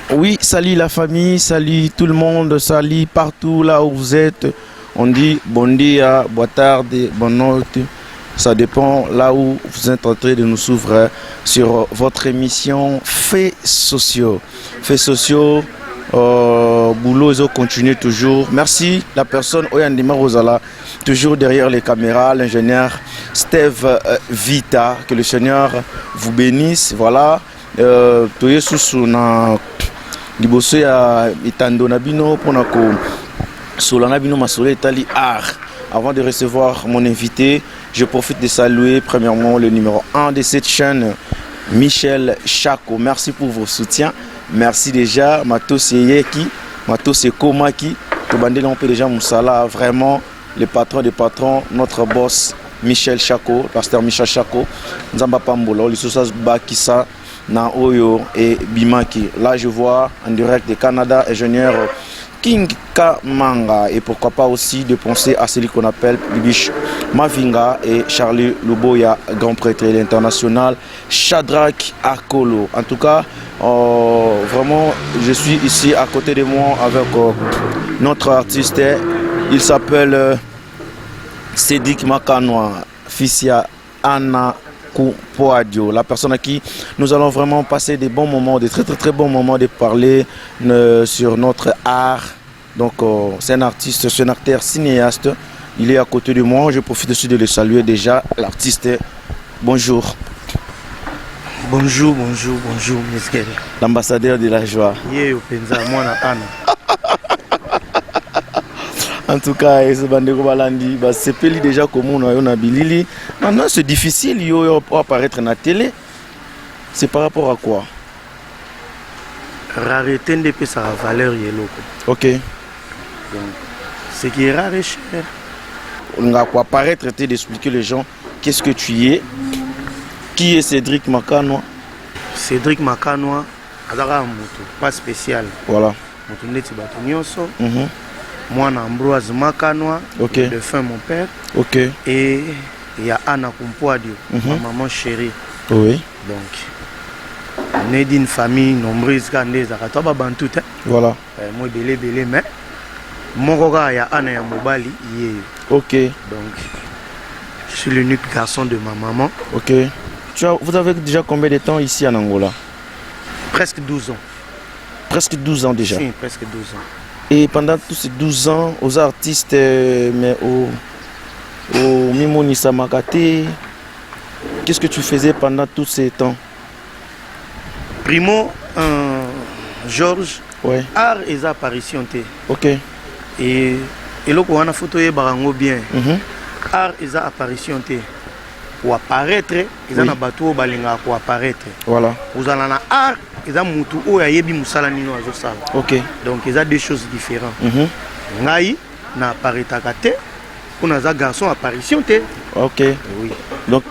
Oui, salut la famille, salut tout le monde, salut partout là où vous êtes. On dit bon dia, boa tarde, bonne noite. Ça dépend là où vous êtes en train de nous suivre sur votre émission Faits sociaux. Faits sociaux, boulot, ils ont continué toujours. Merci la personne Oyandima Rosala, toujours derrière les caméras, l'ingénieur Steve Vita. Que le Seigneur vous bénisse. Voilà. Toye susu na liboso ya etando na bino mpona kosola na bino masolo etali art. Avant de recevoir mon invité, je profite de saluer premièrement le numéro 1 de cette chaîne, Michel Chako. Merci pour vos soutiens. Merci déjà. Matos Yeki, Matos Komaki, tobandeli mpe déjà mosala. Vraiment, le patron des patrons, notre boss Michel Chako, pasteur Michel Chako. Nzambe apambola lisusu, bakisa na oyo ebimaki. Là, je vois en direct de Canada ingénieur King Kamanga, et pourquoi pas aussi de penser à celui qu'on appelle Bibiche Mavinga et Charlie Luboya, grand prêtre international Shadrach Akolo. En tout cas, vraiment, je suis ici à côté de moi avec notre artiste. Il s'appelle Cédric Makanoa, fils ya Anna Poadio, la personne à qui nous allons vraiment passer des bons moments, des très très très bons moments de parler sur notre art. Donc c'est un artiste, c'est un acteur cinéaste. Il est à côté de moi. Je profite aussi de le saluer déjà. L'artiste, bonjour. Bonjour, bonjour, bonjour, Miss. L'ambassadeur de la joie. Ye mpenza mwana Ana. En tout cas, bandeko balandi basepeli déjà komona yo na bilili. Maintenant, c'est difficile yo apparaître na télé. C'est par rapport à quoi? Rareté nde epesaka valeur ya eloko. Donc ce qui est rare est cher. Olingaka koapparaître te, d'expliquer les gens qu'est-ce que tu es, qui est Cédric Makanwa? Cédric Makanwa aza kaka moto, pas spécial. Moto neti bato nyonso. Mwana Ambroise Makanwa, défunt mon père, et ya Anna Kumpoadio, ma maman chérie. Donc né d'une famille nombreuse, kaka nde ezalaka to babantu te. Mo ebele ebele, mais moko kaka ya Ana ya mobali ye. Donc je suis l'unique garçon de ma maman. Ok, vous avez déjà combien de temps ici en Angola? Presque 12 ans. Presque 12 ans déjà? Si, presque 12 ans. Et pendant tous ces 12 ans, aux artistes, mais au omimonisamaka te, qu'est-ce que tu faisais pendant tous ces temps? Primo, Georges, art eza apparition te. E eloko wana fo toyebaka yango bien. Art eza apparition te. Koapparaître eza na bato oyo balingaka koapparaître. Kozala na art eza motu oyo ayebi mosala nini oyo azosala. Donc eza deux choses différentes. Ngai na apparaîtaka te mpo naza garçon apparition te. Oui. Donc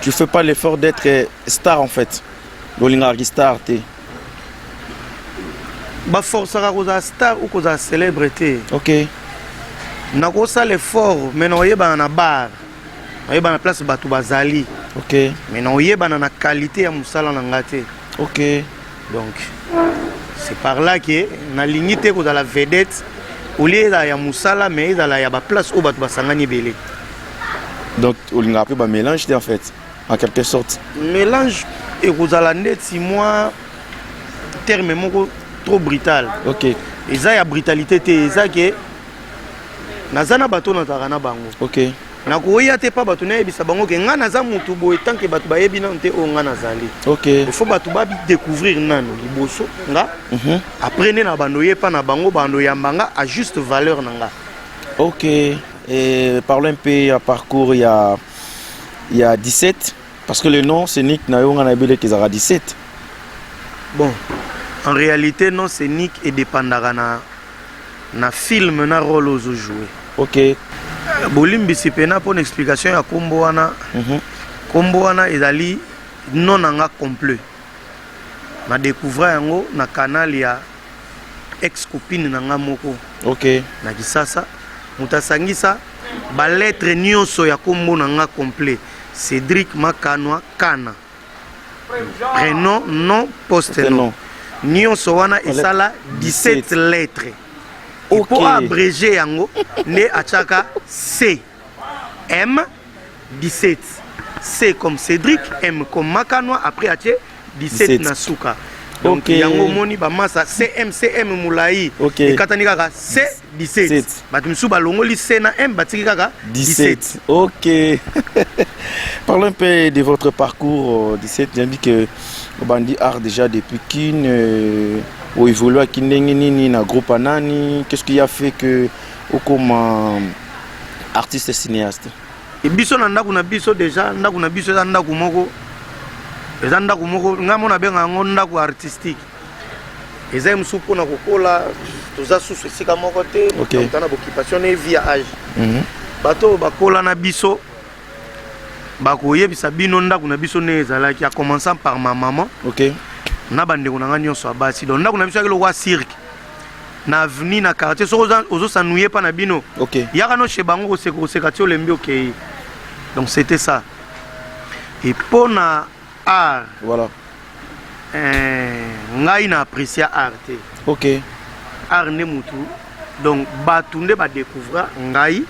tu fais pas l'effort d'être star en fait. Olingaka star te. Baforçaka kozala star ou kozala célèbre te. Nakosala effort, mais nakoyebana na bar, nakoyebana place bato bazali, mais nakoyebana na qualité ya mosala na nga te. Donc c'est par là que nalingi te kozala vedette. Olie ezala ya mosala, mais ezala ya baplace oyo bato basangani ebele. Donc olingaka mpe bamélange te en fait, en quelque sorte? Mélange ekozala ndeti mwa terme moko trop brutal. Eza ya brutalité te, eza ke naza na bato nazalaka na bango. Nakoya te mpa bato nayebisa bango ke ngai naza motu boye, tant que bato bayebi nano te oyo ngai nazali. Il faut bato badécouvrir nano liboso nga. Après nde na bando ye mpa na bango, bando yamba nga à juste valeur na nga. Ok. Et parlons un peu à parcours, il y a 17. Parce que le nom scénique na yo, nga na ezalaka 17. Bon, en réalité, nom scénique edépendaka na film, na rôle ozojouer. Bolimbisi mpena mpona explication ya nkombo wana. Nkombo wana ezali nom na nga complet. Na découvrir yango na canal ya ex copine na nga moko na Kisasa. Moto asangisa balettre nyonso ya nkombo na nga complet, Cédric Makanwa Kana, prénom, nom, poste nom. Nom. Nyonso wana esala 17 lettres. Mpo abrégé yango nde atiaka C M 17. C comme Cédric, M comme Makanwa, après atie 17, 17. Na suka. Donc yango omoni bamasa CM CM molai. Ekatani kaka C 17. Bato misusu balongoli C na M, batiki kaka 17. Ok. Parlons un peu de votre parcours 17. J'ai dit que obandi art déjà depuis Kin, oévolué à ndenge nini na groupe anani. Qu'est-ce qui a fait que okoma artiste cinéaste? E biso na ndako na biso déjà, ndako na biso eza ndako moko, eza ndako moko ngai mo nabenga yango ndako artistique. Eza ye mosusu mpona kokola, toza susu esika moko te. Moto na boccupation na vie ya age. Bato oyo bakola na biso bakoyebisa bino ndako na biso ndenge ezalaki, à commençant par ma maman na bandeko na ngai nyonso ya basi. Donc ndako na biso yaki lokwa cirque na avenue, na quartier. Soki ozosanuye mpa na bino, yaka no chez bango, koseka koseka ti olembi, okei. Donc c'était ça. Et mpo na art, ngai na apprécia art te. Art nde mutu, donc bato nde badécouvra ngai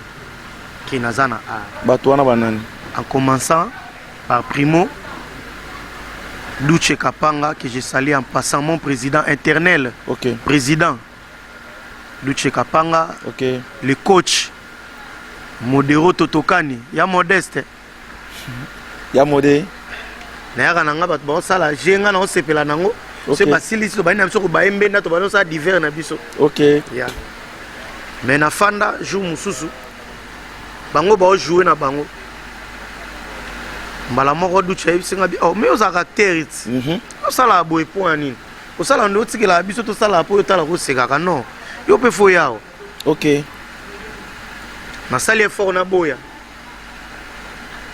ke naza na art. Bato wana banani? En commençant par Primo Duce Kapanga, que je salue en passant, mon président éternel, président Duce Kapanga, le coach Modero Totokani ya Modeste. Ya Mode. Nayaka na nga, bato baosala je, nga na osepela nango. So basilisi, tobandi na biso kobaye mbenda, tobandi osala divers na biso. Ya mais nafanda jour mosusu, bango baojoue na bango, mbala moko Duce ayebisi nga bi: "Oh, mais ozalaka acteur ti, osalaka boye mpo ya nini? Osala nde otikelaka biso, tosalaka mpo otala kosekaka. Non, yo mpe fo yawa." Nasali effort, naboya.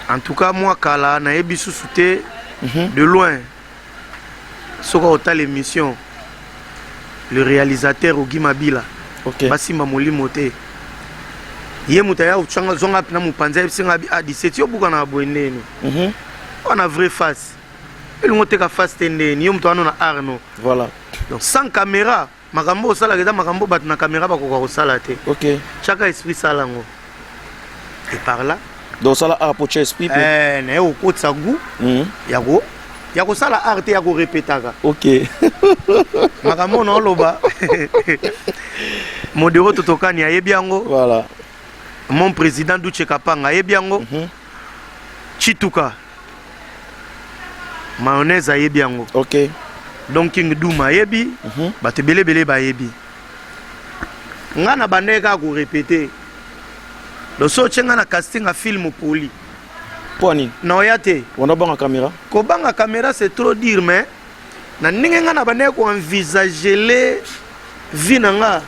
En tout cas mwa kala nayebi susu te. De loin, soki otala émission, le réalisateur Ogi Mabila, basimba molimo te. Ye moto aya kotyanga zwanga mpena mopanzi, ayebisinga bi: "A 17, yo buka na boye ndeni? Wana vraie face, elingo oteka face te ndeni? Yo moto wana na art no." Donc sans caméra, makambo osalaka eza makambo bato na caméra bakoka kosala te. Tiaka esprit, sala yango, et par là Donc osala art po tia esprit mpe? Eh, naye kokotisa goût ya kosala art te, ya korepetaka. Makambo oyo naoloba, Modero Totokani ayebi yango. Mon président Duce Kapanga ayebi yango. Chituka Mayonnaise ayebi yango. Donc King Duma ayebi. Bato ebele ebele bayebi nga na bandeki kaka korepete. Donc so otie nga na casting ya film poli, Mpo nini? Na oya te. Wana obanga caméra? Kobanga caméra, c'est trop dire, mais na ndenge nga na bandeki koenvisagele vie na nga,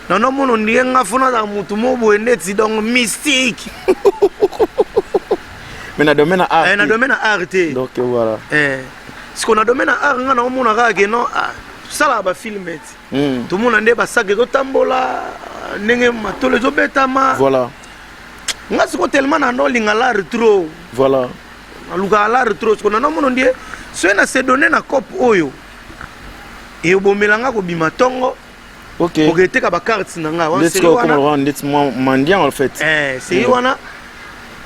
na nomona ndenge nga fo nazala motu moko boye neti donc mystique. Mais na domaine ya art Eh, na te. Domaine ya art te. Donc voilà. Eh, siko na domaine ya art, nga naomona kaka ke non, ah, tosalaka bafilm eti tomona nde basaka ezotambola, ndenge matolo ezobetama. Nga siko tellement na ndo olinga l'art trop. Nalukaka l'art trop. Siko na nomona ndie soki na se donne na cope oyo ebomela nga kobima ntongo, oketeka bacarte na nga. Ndeti okoma lokola ndeti mwa mendiant en fait. Eh, série wana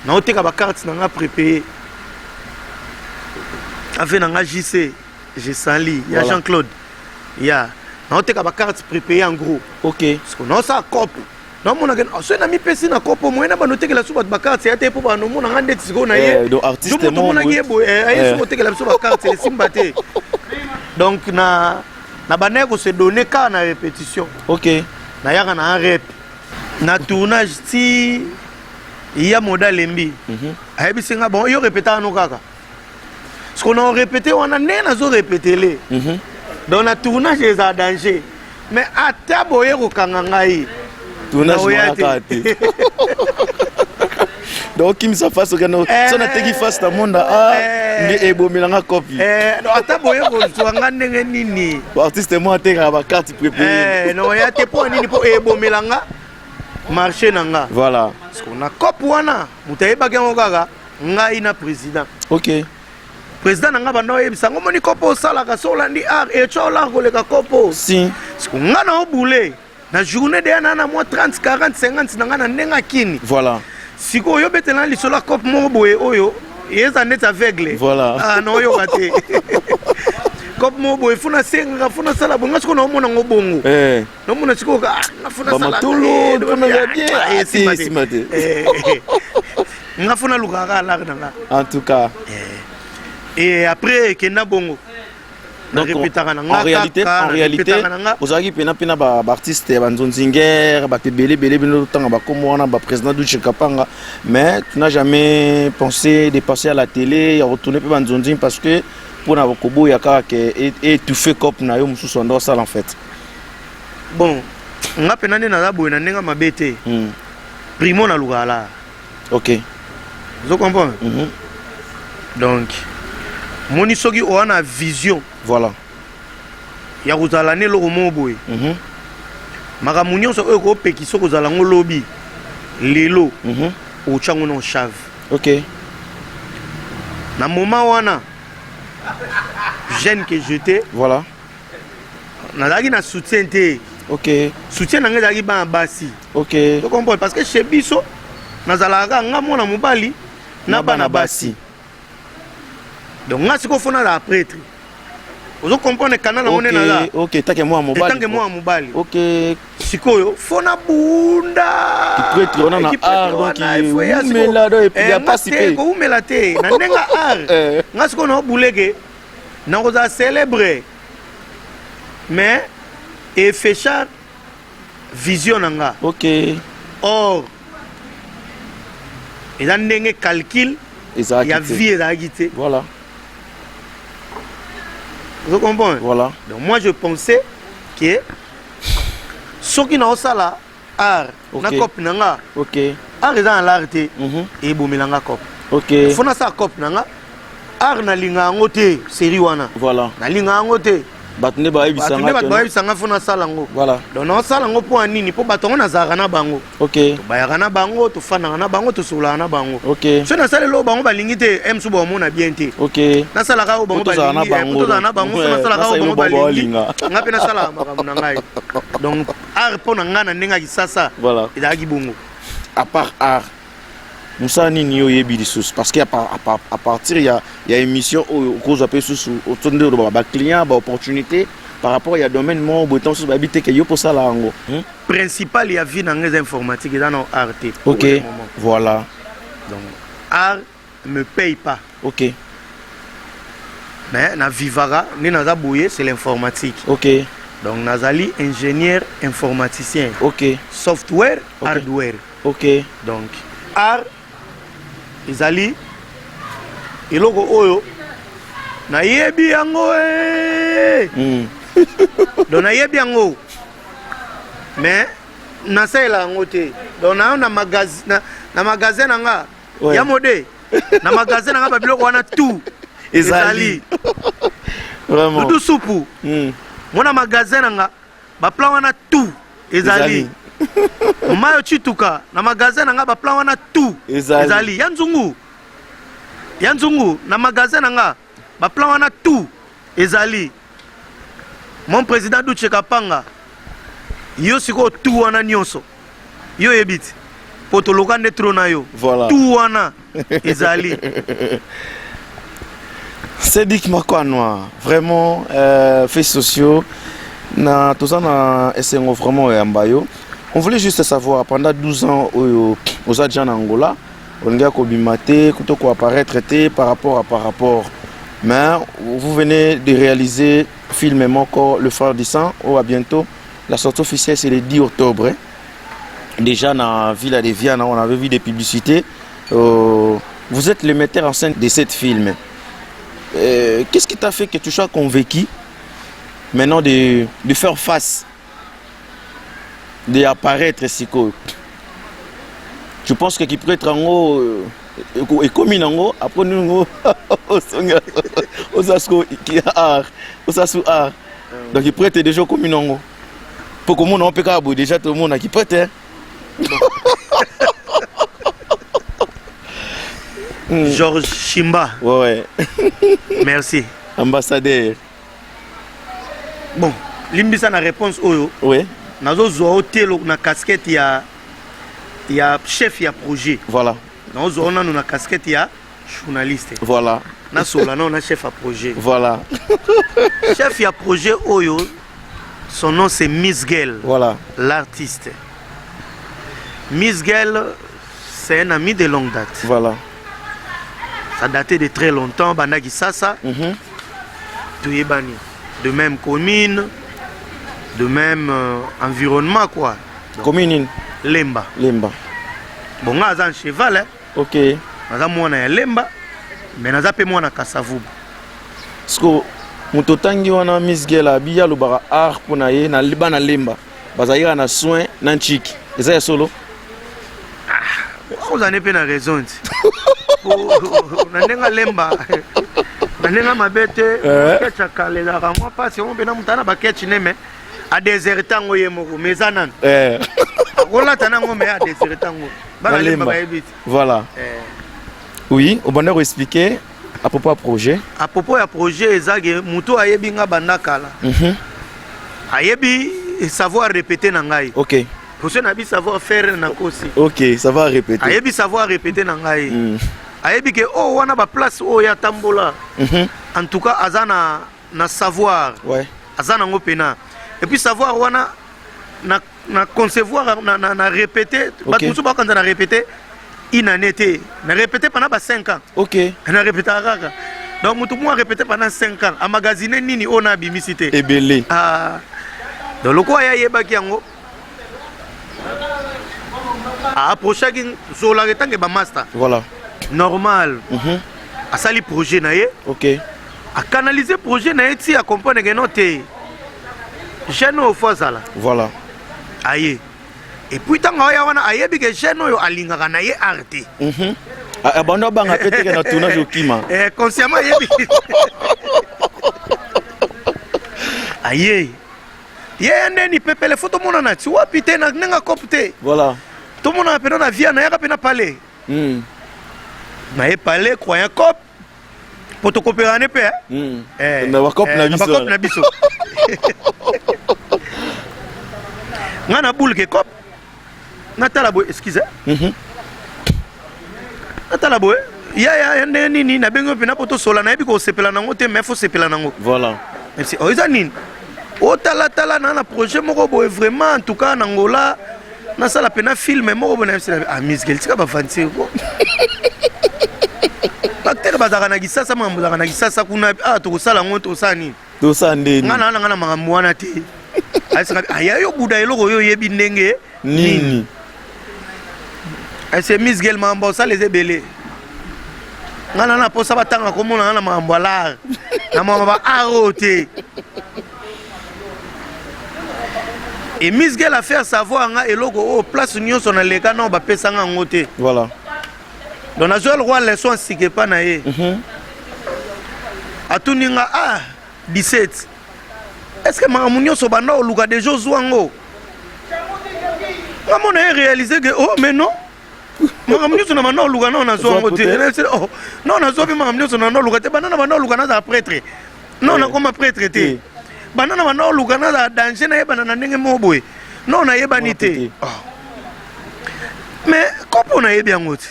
naoteka bacarte na nga prépayé ave na nga JC, je sali ya Jean-Claude ya naoteka bacarte prépayé en gros. Parce que naosala cope, naomonaka soki namipesi na kopo moye na bando otekela so bato bacarte ya te, mpo bando omona nga ndeti sikoyo na ye. Eh, donc artiste Jo moto moko omonaki boye. ye boye, eh, aye soki otekela biso bacarte esimba te. Donc na bandaki kose donner kaka na répétition. Nayaka na rep na tournage ti ya moda alembi, ayebisi nga: "Bon, yo répétaka no kaka." Siko na orépété wana, ndenge nazo répétele, donc na tournage eza danger, mais ata boye kokanga ngai, Tournage naoya mwana te. Kaka te. Donc okimisa face, okende Eh. so nateki face na monda, ah, Eh. nde ebomelanga copie. Eh, donc ata boye kozwa nga ndenge nini, Artiste mo atekaka bacarte prépayé. Eh, naoya te. Mpo nini? Mpo ebomela nga marché na nga. Parce que na cope wana, moto ayebaki yango kaka ngai na président. Président na nga banda oyebisa ngo, moni kopo osalaka so olandi art etya olar koleka kopo. Si. Siko nga na obule na journée deya na mwa 30, 40, 50 na nga na ndenge akini. Sikoyo oyobetela na lisolo ya cope moko boye oyo eza neti aveugle. Ah, na oyoka te. Cope moko boye fo nasengaka, fo nasala boye. Nga sikoyo naomona ngo bongo. Naomona sikoyo ah, nga fo nasala Bamatolo, mpona ya bien, ah, te, esimba te. Nga fo nalukaka kaka lare na nga. En tout cas. Et après ekenda bongo. Donc, Narepetaka na nga en réalité, kaka, en réalité, narepetaka na nga. Ozalaki pena baartiste ya banzonzinger, bato ebele ebele bino totanga bakombo wana, baprésident Duche Kapanga, mais tu n'as jamais pensé de passer à la télé, ya retourner mpe banzonzing, parce que mpona koboya kaka ke étouffer cope na yo mosusu ando osala en fait? Bon, nga mpena nde naza boye na ndenge mabe te. Primo nalukaka la. Ozo comprendre? Donc moni soki oza na vision ya kozala na eloko moko boye, makambo nyonso oyo koopekisa kozala yango lobi, lelo otya yango na chave. Na moment wana, jeune que j'étais, nazalaki na soutien te. Soutien na ngai ezalaki bana basi. To comprendre, parce que chez biso nazalaka kaka nga mwana mobali na bana basi. Donc nga sikoyo fo nazala prêtre. Ozo comprendre kana nango nde naza? Ok, tant que mwana mobali. Tant que mwana mobali. Sikoyo fo nabunda. Prêtre wana na art, donc umela, donc ya pasi pe. Koumela te na ndenge art. Nga sikoyo naobuleke nakozala célèbre, mais efechar vision na nga. Or eza ndenge calcul ezalaki ya te. Vie ezalaki te. Ozo comprendre? Voilà. Donc moi, je pensais que soki naosala art na cope na nga, art eza na l'art te, ebomela nga cope. Fo nasala cope na nga art, nalinga yango te, série wana. Nalinga yango te. Bato nde bato bayebisanga. Nde bato bayebisanga fo nasala yango. Donc naosala yango mpo ya nini? Mpo bato yango nazalaka na bango, tobayaka na bango, tofandaka na bango, tosololaka na bango. Soki nasala eloko bango balingi te, e mosusu baomona bien te. Nasalaka oyo bango Po tozala na balingi, po bango, tozala na donc. bango, fo Ouais, nasalaka oyo nasala bango eloko bango balingi. balinga. Nga mpe nasalaka makambo na ngai. Donc art mpo na ngai na ndenge ya kisasa ezalaki bongo. À part art, mosala nini yo oyebi lisusu? Parce que à partir ya émission oyo okozwa mpe susu to nde olobaka baclient, baopportunité par rapport ya domaine moko boye, ntango mosusu bayebi te ke yo mposala yango, Principal ya vie na ngai eza informatique, eza na art te pour le moment. Donc art me paye pas. Mais na vivaka nde naza boye, c'est l'informatique. Donc nazali ingénieur informaticien, software, hardware. Donc art ezali eloko oyo nayebi yango eh. Donc nayebi yango, mais nasalela yango te. Donc nayo na magasin na nga ya mode, na magasin na nga babiloko wana tout. Ezali. Vraiment. Dudu supu. Mona magasin na nga, baplan wana tout ezali. Mayo chituka, na magasin na nga baplan wana tout. Ezali. Ezali ya nzungu, ya nzungu, na magasin na nga baplan wana tout ezali. Mon président Duche Kapanga, yo sikoyo tout wana nyonso yo oyebi ti po toloka nde tro na yo. Tout wana ezali. Cédric Makanwa, vraiment, faits sociaux, na toza na esengo vraiment oyamba yo. On voulait juste savoir, pendant 12 ans oyo oza déjà na Angola, olingi kobima te, kuto ko apparaître te par rapport. Mais vous venez de réaliser film moko, Le Frère du Sang, oh, à bientôt. La sortie officielle, c'est le 10 octobre, hein. Déjà dans Villa de Viana, on avait vu des publicités. Vous êtes le metteur en scène de cette film. Qu'est-ce qui t'a fait que tu sois convaincu maintenant de faire face, d'apparaître sikoyo? Tu penses que qui peut être en haut ekomi nango après nungo oza siko art, oza su art, donc il prête déjà okomi nango mpo komona mpe kaka boye déjà tomonaki prêtre. Georges Shimba. Ouais. Merci. Ambassadeur. Bon, limbisa na réponse oyo. Ouais. Nazozwa yo te na casquette ya ya chef ya projet. Voilà. Nazozwa yo nanu na casquette ya journaliste. Voilà. Nasola nano na chef ya projet. Voilà. Chef ya projet oyo, son nom c'est Miss Gel. Voilà. L'artiste. Miss Gel, c'est un ami de longue date. Voilà. Ça datait de très longtemps, banda Kisasa. Toyebani. De même commune, de même environnement quoi. Donc, commune Lemba. Lemba. Bon, nga aza cheval hein. OK. Naza mwana ya Lemba, mais naza pe mwana Kasavubu. Siko moto otangi wana Miss Gel abi alobaka art mpona ye na bana Lemba bazalaki kaka na soin na ntiki eza ya solo. Ah, ozali mpe na raison ti na ndenge Lemba na ndenge mabe te ketch akala ezalaka mwa mpasi yango mpena moto ana baketch ne me adeserte yango ye moko mais eza nanu akolata nango me adeserte yango bana Lemba bayebi ti. Voilà. Oui, obanda koexpliquer à propos ya projet. À propos ya projet ezake moto ayebi nga banda kala. Ayebi savoir répéter na ngai. OK. Poso na bi savoir faire na kosi. OK, savoir répéter. Ayebi savoir répéter na ngai. Ayebi ke oh wana ba place oyo ya tambola. En tout cas aza na na savoir. Ouais. Aza nango pena. Et puis savoir wana na na concevoir na na, na répéter. Bato mosusu bakanza na répéter une année te. Na répéter pendant ba 5 ans. OK. Na répéter kaka. Donc mutu mwa répéter pendant 5 ans. A magasiner nini oyo na abimisi te. Ebele. Ah. Donc lokola ya yebaki yango a approchaki zolaka etange ba master. Voilà. Normal. Asali projet na ye. OK. A canaliser projet na ye ti a comprendre que non te. Jeune oyo fo azala. Voilà. Aye. Et puis ntango aya wana ayebi ke jeune oyo alingaka na ye art te. Abanda abanga pe te ke na tournage okima. Eh, consciemment ayebi. Aye. Ye ndeni pepele fo tomonana ti wapi te na ndenge akope te. Voilà. Tomonana pena na via na yaka pena palais. Na ye palais croyant cop. Po tokopera ne pe. Eh, na bakop na biso. Na bakop na biso. Nga na boule ke cop. Natala boye, excuse. Natala boye. Ya ya ya ndenge nini na bengi pena po tosola nayebi kosepela nango te mais faut sepela nango. Voilà. Merci. Oh eza nini? Otala tala na na projet moko boye vraiment en tout cas na Angola nasala pena film moko boye na ah Miss Gel tika bavantir ko. Baktere bazalaka na Kisasa makambo ezalaka na Kisasa kuna ah tokosala yango tokosala nini? Tosala ndeni. Nga na nga na makambo wana te. Ayesaka aya yo buda eloko oyo oyebi ndenge nini? Ese Miss Gel makambo osala eza ebele. Nga na na posa batanga komona na makambo ya l'art. Na makambo ba art oyo te. Et Miss Gel a fait savoir nga eloko oyo place nyonso na leka na bapesa nga yango te. Voilà. Donc nazwa le roi leçon sike pa na ye. Atuni nga ah 17. Est-ce que makambo nyonso banda oluka déjà ozwa yango? Nga mona ye réaliser que oh mais non. Makambo nyonso na banda oluka non nazwa yango te. Oh non nazwa pe makambo nyonso na banda oluka te. Banda na banda oluka nazala prêtre. Non nakoma prêtre te. Banda na banda oluka nazala danger nayebana na ndenge moko boye. Non nayebani te. Mais kopo nayebi yango te.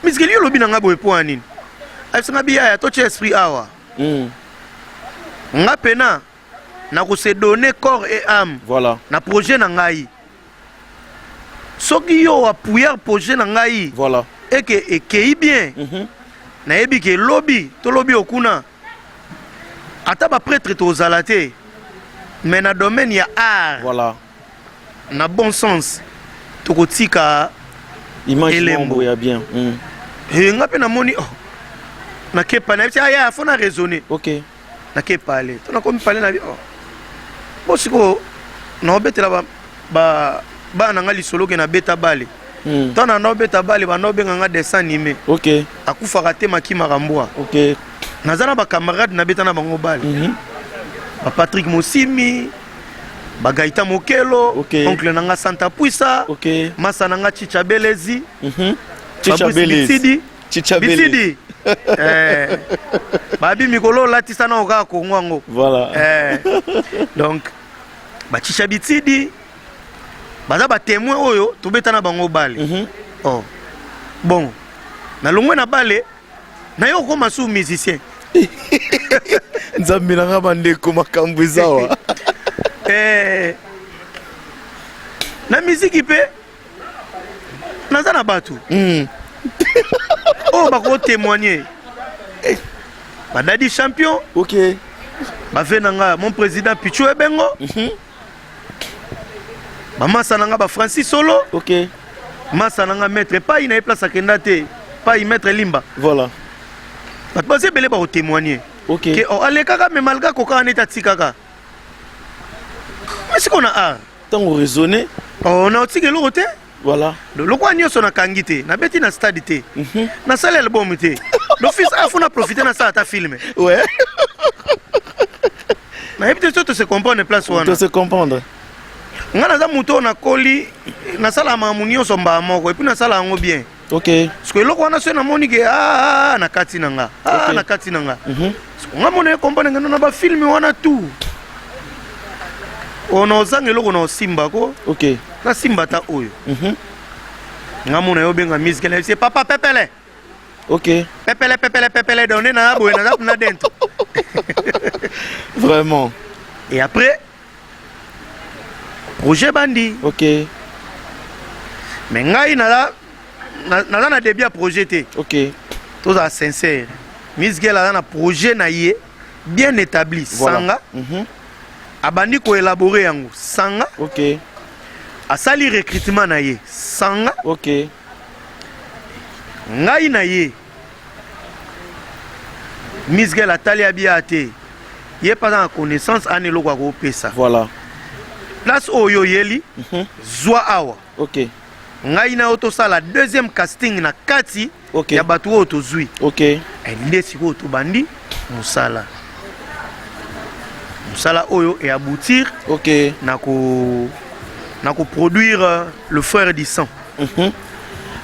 Misikeli yo lobi na nga boye po ya nini? Ayebisanga biyaya totia esprit awa. Nga pena na ko se donner corps et âme. Voilà. Na projet na ngai. Soki yo appuyer projet na ngai. Voilà. Et que ekei bien. Nayebi ke lobi to lobi okuna. Ata ba prêtre tozala te. Mais na domaine ya art. Voilà. Na bon sens tokotika image elembo ya bien. Eh nga pe namoni oh. Na kepa na ah ya faut na raisonner. OK. Na kepa aller. To na komi parler na oh. Bo siko na obetela ba ba bana nga lisolo ke na beta bale. Tana na obeta bale ba na obenga nga dessin animé. OK. Akufaka te makima kambwa. OK. Naza na ba camarades na beta na bango bale. Ba Patrick Mosimi, ba Gaëtan Mokelo, okay. Oncle nanga Santa Puisa, okay. Masa nanga Chicha Belezi. Fabrice Bitidi. Bitidi. Eh, babi mikolo olatisa nao kaka kongo yango. Voilà. Eh, donc bachicha Bitidi baza batémoin oyo tobeta na bango bale. Oh. Bon, nalongwe na bale, naye okoma su musicien. Nzambe na nga, bandeko, makambo eza wa. Eh, na miziki mpe naza na bato oyo bakotémoigne, badadi champion, bave na nga, mon président Pichu Ebengo, bamasa na nga, bafrancis Solo, masa na nga maître Pai na ye, place akenda te, Pai maître Limba. Bato baza ebele bakotémoigne ke oh, alekaka, me malgré akokaka neti atikaka, mais sikoyo na art Ntango raisonné. Oh, na otika eloko te. Voilà. Lokola nyonso nakangi te, nabeti na stade te, nasali album te, l'office afu na profite, nasala ata film. Nayebi te so tose comprendre place wana. To se comprendre. Nga naza moto oyo nakoli, nasala makambo nyonso mbala moko, et puis nasala yango bien. Parce que eloko wana, soki namoni ke ah, na kati na nga ah, na kati na nga, nga mona ye comprendre ngeno na bafilme wana tout oyo na ozanga eloko na osimba ko. Nasimba ata oyo. Nga mona ye obenga musique na ye papa pepele. Pepele, pepele, pepele, donne na boye, naza kuna dentro. Vraiment. Et après projet bandi. Mais ngai naza na début ya projet te. Tozala sincère, Misgel aza na projet na ye bien établi. Sanga abandi koélabore yango sanga. Asali recrutement na ye sanga. Ngai na ye, Misgel atali, abia te, ye mpe aza na connaissance ana eloko akopesa. Place oyo oyeli, zwa awa. Ngai na yo tosala deuxième casting na kati ya bato oyo tozwi. Nde sikoyo tobandi mosala, mosala oyo eaboutir na koproduire Le Frère du Sang.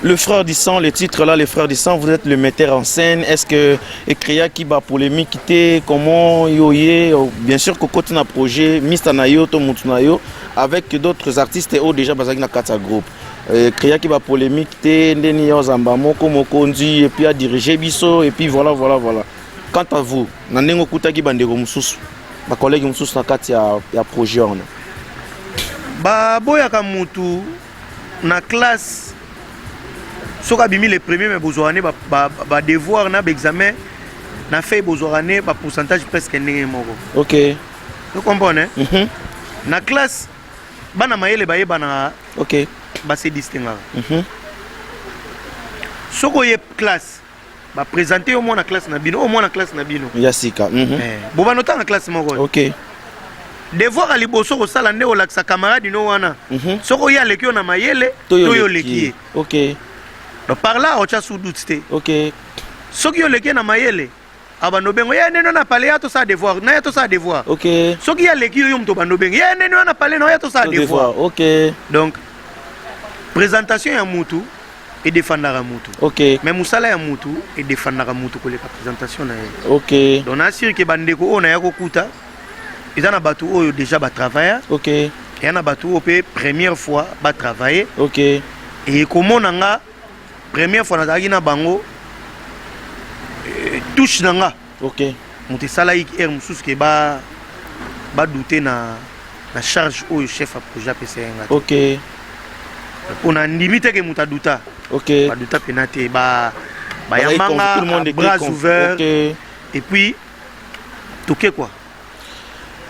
Le Frère du Sang, le titre là, Le Frère du Sang, vous êtes le metteur en scène. Est-ce que ecréaki ba polémique te? Comment yoye? Bien sûr que côté na projet, Mr Nayo, to mutu nayo, avec d'autres artistes et déjà bazaki na kata groupe. Créaki ba polémique te, ndeni yo zamba moko mokonzi et puis a dirigé biso et puis voilà, voilà, voilà. Quant à vous, na ndenge okutaki bandeko mususu, ba collègue mususu na kati ya projet wana. Baboyaka mutu na classe soki abimi le premier, mais bozwaka ne badevoir na baexamen na feuille, bozwaka ne bapourcentage presque ndenge moko. Ocomprendre? Na classe, bana mayele bayebanaka. Base distinguaka. Soki oye classe, baprésente yo mwana classe na bino, oyo mwana classe na bino Ya sika. Eh, bobanda otanga classe moko. Devoir ya liboso kosala nde olakisa camarade no wana soki oye aleki yo na mayele to yo oleki ye. Donc par là otya sous doute te. Soki yo oleki ye na mayele, abanda obengo ye ndeni wana pale ya tosala devoir na ye, tosala devoir. Soki ye aleki yo, yo moto obanda obenga ye ndeni wana pale na ye, tosala devoir. Donc présentation ya mutu edefandaka mutu. Mais mosala ya mutu edefandaka mutu koleka présentation na ye. Donc naassurer ke bandeko oyo naya kokuta, eza na bato oyo déjà batravailla, eya na bato oyo mpe première fois batravaille. Ekomona nga première fois nazalaki na bango, touche na nga moto esalaki heure mosusu ke badouter na charge oyo chef ya projet apesa ye nga te. Mpo na ndimi te ke moto aduta. Baduta mpena te, bayambanga Tout le monde était bras ouverts. Et puis toke quoi.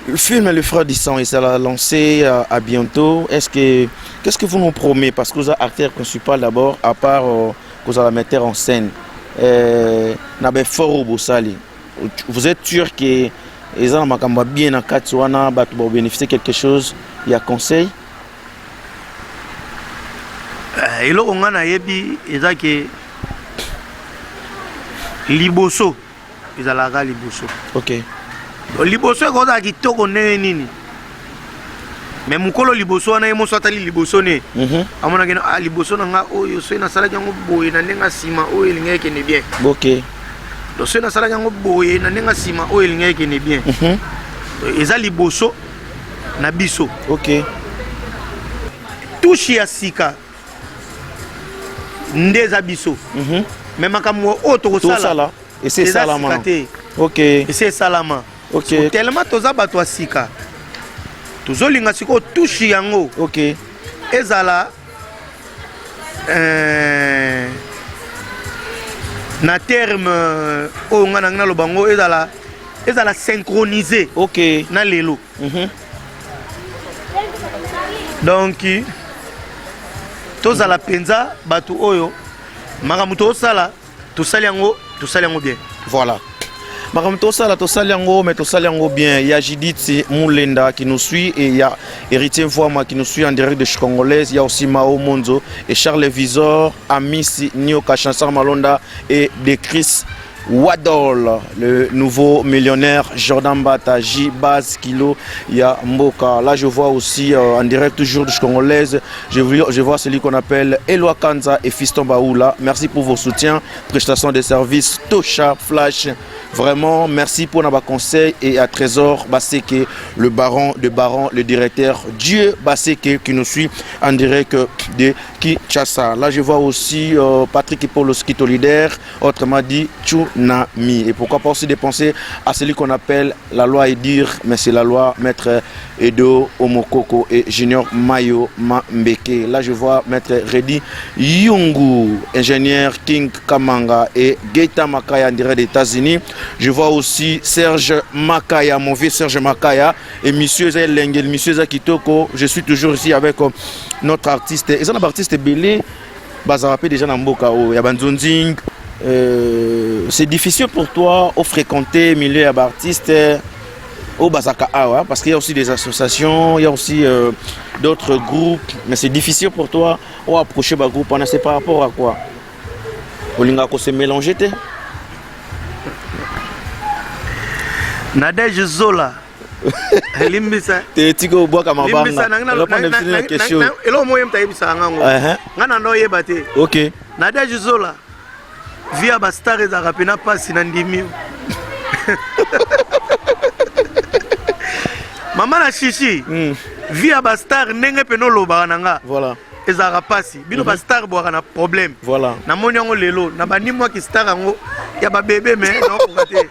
Le film Le Frère du Sang, et ça l'a lancé à bientôt. Est-ce que qu'est-ce que vous nous promettez? Parce que vous êtes acteur principal d'abord, à part que vous allez mettre en scène. Na be fort bosali. Vous êtes sûr que eza na makambo ya bien na kati wana, bato ba bénéficier quelque chose? Il y a conseil. Eloko nga nayebi eza ke liboso ezalaka liboso. Liboso ekozala kitoko ndenge nini. Mais mokolo liboso wana, ye moso atali liboso ne, amonaki no, ah, liboso na nga oyo, soki nasalaki yango boye na ndenge ya nsima oyo, elingi ekende bien. Donc soki nasalaki yango boye na ndenge ya nsima oyo, elingi ekende bien. Eza liboso na biso. Touche ya sika nde eza biso. Mais makambo oyo tokosala Tosala ese eza esalama. Sika te. Ese esalama. Tellement toza bato ya sika, tozolinga sikoyo touche yango ezala na terme oyo ngai nangi naloba yango, ezala synchronisé na lelo. Donc tozala mpenza bato oyo makambo tozosala, tosali yango, tosali yango bien. Voilà. Makambo tosala, tosali yango, mais tosali yango bien. Il y a Judith Moulenda qui nous suit et il y a Héritier Mfouama qui nous suit en direct de Congolaise. Il y a aussi Mao Monzo et Charles Visor, Amisi Nyoka, Chansar Malonda et de Chris Wadol, le nouveau millionnaire Jordan Bata, J Baz Kilo, il y a Mboka. Là, je vois aussi en direct toujours de Congolaise, je vois celui qu'on appelle Eloi Kanza et Fiston Baoula. Merci pour vos soutiens, prestations de services, Tosha Flash. Vraiment, merci pour nos conseils et à Trésor Basseke, le baron de baron, le directeur Dieu Basseke qui nous suit en direct de Kinshasa. Là, je vois aussi Patrick Ipolo leader, autrement dit Tsunami. Et pourquoi pas aussi de penser à celui qu'on appelle la loi Edir, mais c'est la loi Maître Edo Omokoko et Junior Mayo Mambeke. Là, je vois Maître Redi Yungu, ingénieur King Kamanga et Gaëtan Makaya en direct des États-Unis. Je vois aussi Serge Makaya, mon vieux Serge Makaya, et Monsieur Lengel, Monsieur Zakitoko. Je suis toujours ici avec notre artiste. Et ça, artiste Belé, bazara déjà dans mboka oyo ya banzonzing. C'est difficile pour toi au fréquenter milieu ya artiste au bazaka awa, parce qu'il y a aussi des associations, il y a aussi d'autres groupes, mais c'est difficile pour toi au approcher ba groupe wana. C'est par rapport à quoi? Olinga ko se mélanger te? Nadege Zola, limbisa. Te, tika obwaka mabanga, répondre na question. Eloko moko ye moto ayebisaka ngango, nga na ndo oyeba te. Nadege Zola, vie ya bastar ezalaka mpena mpasi na ndimi. Mama na shishi, vie ya bastar, ndenge mpena olobaka na nga, ezalaka mpasi. Bino bastar bwaka na problème. Namoni yango lelo na bandi mwaki star yango ya babebe, mais naokoka te.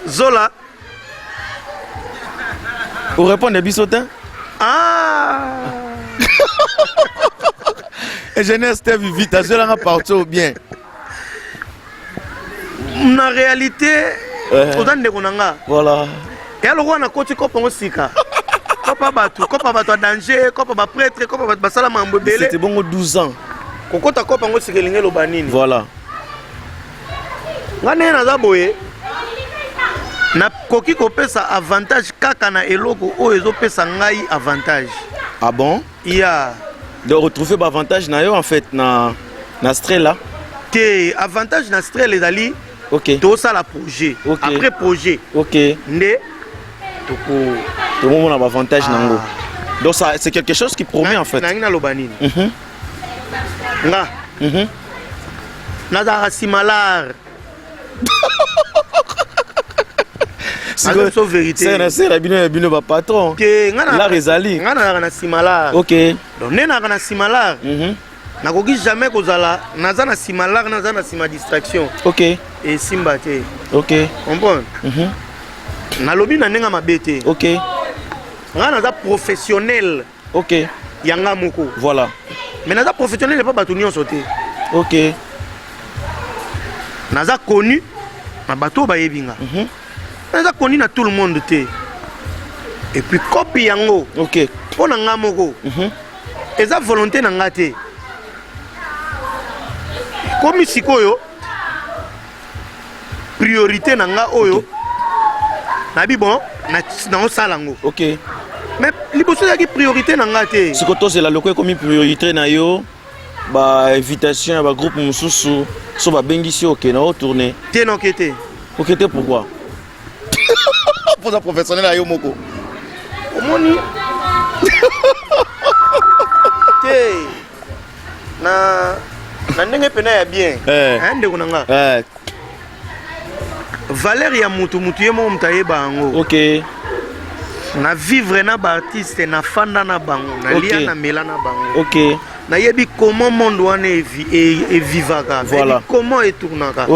Zola. Orépondre biso te. Ah. Ingénieur Steve Vite azwelanga parti ou bien? Na réalité, oza ndeko na nga. Eya lokola nakoti kopa ngo sika, kopa bato ya danger, kopa baprêtre, kopa bato basala mambo ebele. C'était bongo 12 ans. Kokota kopa ngo sika elingi eloba nini? Nga ndenge naza boye, nakoki kopesa avantage kaka na eloko oyo ezopesa ngai avantage. Ah bon? Ya. Donc retrouver baavantage na yo en fait na Strela? Te, avantage na Strel ezali tosala projet. Après projet nde toko Tomomona baavantage nango. Donc ça, c'est quelque chose qui promet en fait. Nangi naloba nini? Nga nazalaka nsima l'art. So vérité. Sera bino ya bino bapatron. Te, nga L'art ezali. Nga nazalaka na nsima l'art. Donc nde nazalaka na nsima l'art, nakoki jamais kozala naza na nsima l'art, naza na nsima distraction. Esimba te. Comprendre? Nalobi na ndenge mabe te. Nga naza professionnel ya nga moko. Mais naza professionnel epa bato nyonso te. Naza connu na bato oyo bayebi nga. Naza connu na tout le monde te. Et puis kopi yango mpo na nga moko, eza volonté na nga te. Komi sikoyo priorité na nga oyo nabi, bon, naosala yango. Mais liboso ezalaki priorité na nga te. Siko tozela loko ekomi priorité na yo, bainvitation ya bagroupe mosusu so babengisi yo, okende otourne? Te, noke te. Oke te, pourquoi? Mpoza professionnel ya yo moko. Omoni te, na ndenge pena ya bien. Eh, ndeko na nga. Valeur ya mutu, mutu ye moko moto ayeba yango. Na vivre na baartiste, na fanda na bango, nalia, na mela na bango. Nayebi comment monde wana evivaka. Nayebi comment etournaka.